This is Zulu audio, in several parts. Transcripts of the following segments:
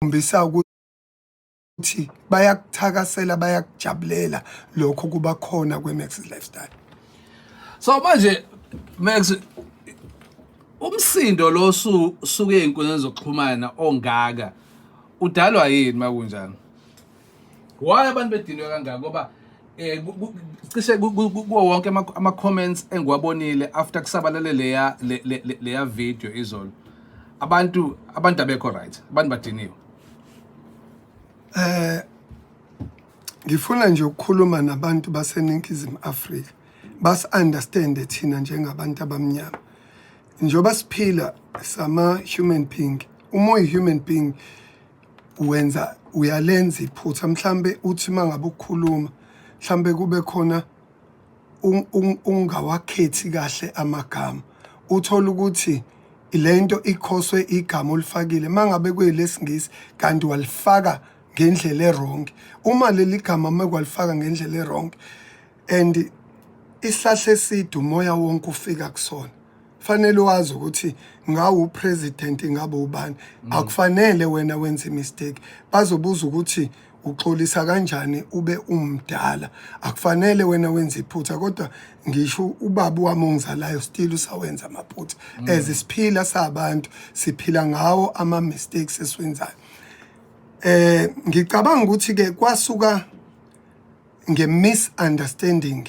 Okukhombisa ukuthi bayakuthakasela, bayakujabulela lokho kuba khona kwe-Max Lifestyle. So manje Max, umsindo lo suke ey'nkundleni zokuxhumana ongaka udalwa yini makunjani? Why abantu bedinwe kangaka? Ngoba cishe kuwo wonke ama comments engiwabonile after kusabalale leya video izolo, abantu abekho right, abantu badiniwe. Ngifuna nje ukukhuluma nabantu baseNingizimu Afrika, basi understand thina njengabantu abamnyama. Njengoba siphila sama human being, uma uyi human being wenza, uyalenza iphutha. Mhlambe uthi mangabe ukukhuluma, mhlambe kube khona ungawakhethi kahle amagama, uthola ukuthi lento ikhoswe igama olifakile mangabe kuyilesingisi kanti walifaka ngendlela e-wrong. Uma leli gama mekwalifaka ngendlela e-wrong and isihlahla eside umoya wonke ufika kusona, fanele wazi ukuthi ngawu president, ngabe ubani, akufanele wena wenze mistake. Bazobuza ukuthi uxolisa kanjani ube umdala. Akufanele wena wenze iphutha, kodwa ngisho ubaba wami ongizalayo still usawenza amaphutha. As siphila sabantu, siphila ngawo ama mistakes esiwenzayo. Ngicabanga ukuthi ke kwasuka nge misunderstanding,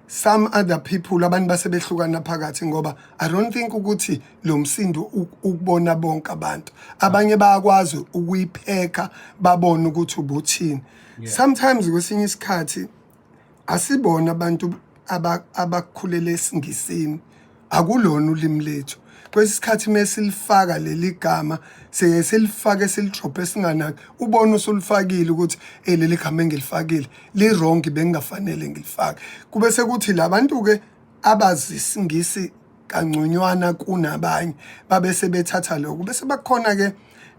some other people, abantu basebehlukana phakathi, ngoba I don't think ukuthi lo msindo ukubona bonke abantu. Abanye bayakwazi ukuyipheka, babone ukuthi ubuthini. Sometimes, kwesinye isikhathi, asibona abantu abakhulele esiNgisini, akulona ulimi lethu. Kwesikhathi mesilifaka leli gama, siye silifake, silidrophe singanaki. Ubone usulifakile ukuthi eh, leli gama engilifakile li wrong, bengingafanele ngilifake. Kube sekuthi labantu ke abazi isiNgisi kangconywana kunabanye babe sebethatha lokho, bese bakhona ke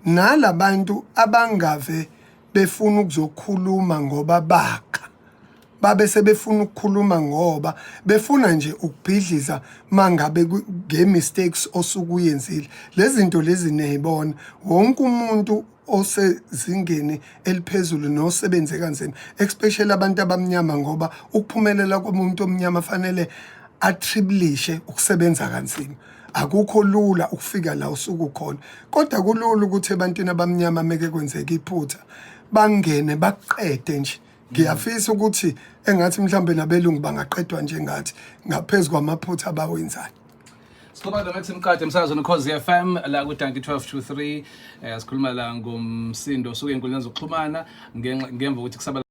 nalabantu abangave befuna ukuzokhuluma ngoba bakha, babe sebefuna ukukhuluma ngoba befuna nje ukubhidliza mangabe nge-mistakes osuke uyenzile. Lezi zinto lezi niyayibona, wonke umuntu osezingeni eliphezulu nosebenze kanzima, especially abantu abamnyama, ngoba ukuphumelela komuntu omnyama fanele attribulishe ukusebenza kanzima. Akukho lula ukufika la usuku khona, kodwa kulula ukuthi ebantwini abamnyama meke kwenzeka iphutha bangene baqede nje. Ngiyafisa ukuthi engathi mhlambe nabelungu bangaqedwa njengathi ngaphezu kwamaphutha abawenzayo. Sikhuluma noMax Mqadi emsakazweni Ukhozi FM la ku Dankie 12 to 3. Sikhuluma la ngomsindo osuke enkundleni zokuxhumana ngenxa ngemva kokuthi kusabala